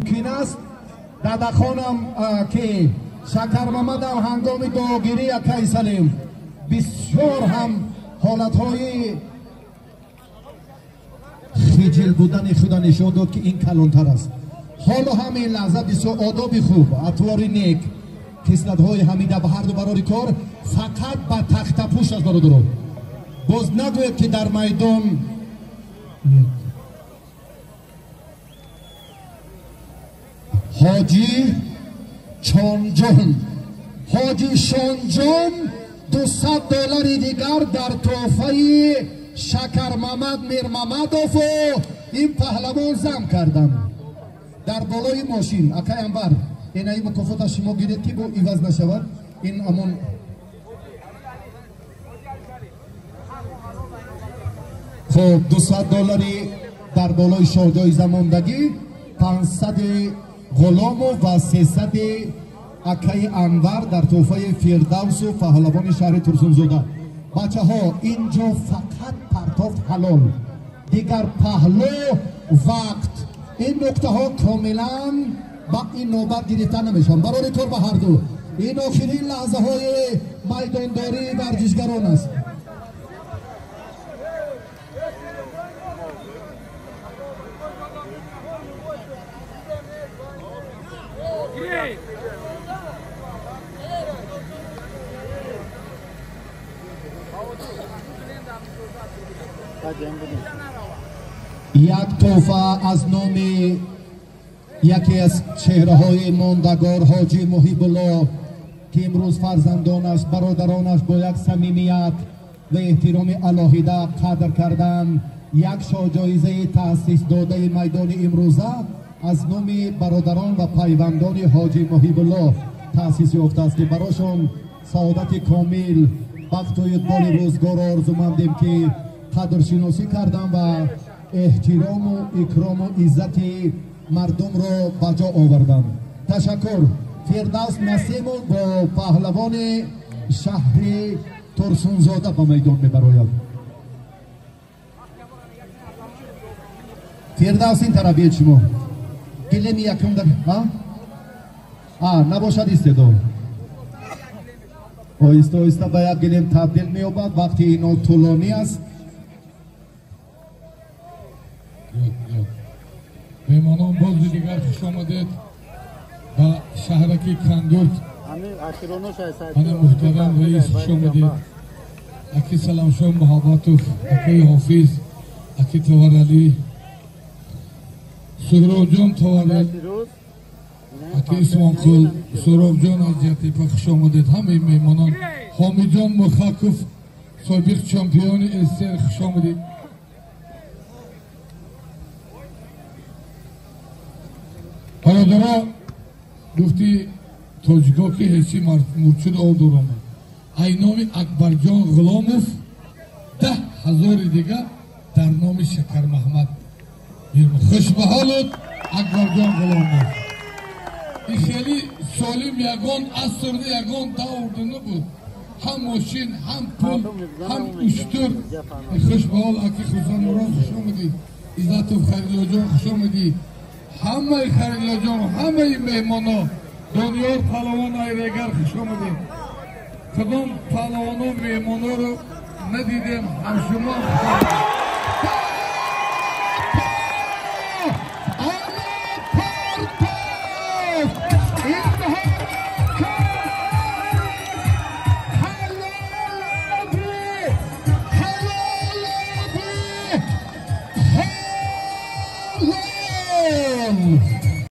Мумкин аст дадахонам ки Шакармамадам ҳангоми дуогирӣ акай Салим бисёр ҳам ҳолатҳои хиҷил будани худа нишон дод, ки ин калонтар аст. Ҳоло ҳам ин лаҳза бисёр одоби хуб, атвори нек, хислатҳои ҳамида ба ҳарду барори кор фақат ба тахтапӯш аст. Бародарон, боз нагӯед, ки дар майдон ҳоҷи Чонҷон, ҳоҷи Шонҷон 200 доллари дигар дар тӯҳфаи Шакармамад Мирмамадову ин паҳлавон зам кардам дар болои мошин. Акай Анвар, инаи мукофота шумо гиред, ки бо иваз нашавад. Ин амон хоб 200 доллари дар болои шоҳҷоиза мондагӣ, 500 Ғуломов ва 300 акаи Анвар дар тӯҳфаи Фирдавсу паҳлавони шаҳри Турсунзода. Бачаҳо, инҷо фақат партофт ҳалол, дигар паҳлу вақт ин нуқтаҳо комилан ба ин навбат гирифта намешаванд. Барори кор ба ҳарду. Ин охирин лаҳзаҳои майдондории варзишгарон аст. Як тӯҳфа аз номи яке аз чеҳраҳои мондагор ҳоҷи Муҳибулло, ки имрӯз фарзандонаш, бародаронаш бо як самимият ва эҳтироми алоҳида қадр карданд, як шоҳҷоизаи таъсис додаи майдони имрӯза аз номи бародарон ва пайвандони ҳоҷи Муҳибулло таъсис ёфтааст, ки барошон саодати комил, бахту иқболи рӯзгорро орзумандем, ки қадршиносӣ кардам ва эҳтирому икрому иззати мардумро ба ҷо овардам. Ташаккур. Фирдавс Насимов бо паҳлавони шаҳри Турсунзода ба майдон мебарояд. Фирдавс, ин тараф биед шумо. Гилеми якум дар набошад истеъдод. Оҳиста оҳиста ба як гилем табдил меёбад. Вақти ино тӯлонӣ аст. Меҳмонон, бози дигар хуш омадед ба шаҳраки Кандурт. Ана муҳтарам раис, хуш омадед. Аки Саламшо Муҳаббатов, акаи Ҳофиз, аки Товаралӣ, Суҳробҷон Товарал, аки Исмонқул, Суҳробҷон аз Ҷиҳаттепа, хуш омадед ҳамаи меҳмонон. Ҳомиҷон Мухаков, собиқ чемпиони СССР, хуш омадед. Бародаро, гуфти тоҷико, ки ҳечи мурчуд об дуромад. Ай номи Акбарҷон Ғуломов 10 000 дига дар номи Шакармаҳмад. Хушбаҳолуд Акбарҷон Ғуломов. И хеле солим ягон асрда, ягон даврда набуд. Ҳам мошин, ҳам пул, ҳам уштур. Хушбаҳол аки Хусанмурод, хуш омадӣ. Иззатов Харилоҷон, хуш омадӣ. Ҳамаи Харилоҷон, ҳамаи меҳмоно, Дониёр паҳлавон айрегар, хуш омадед. Кадом паҳлавоно меҳмоноро надидем, ҳам шумо хуш омадед.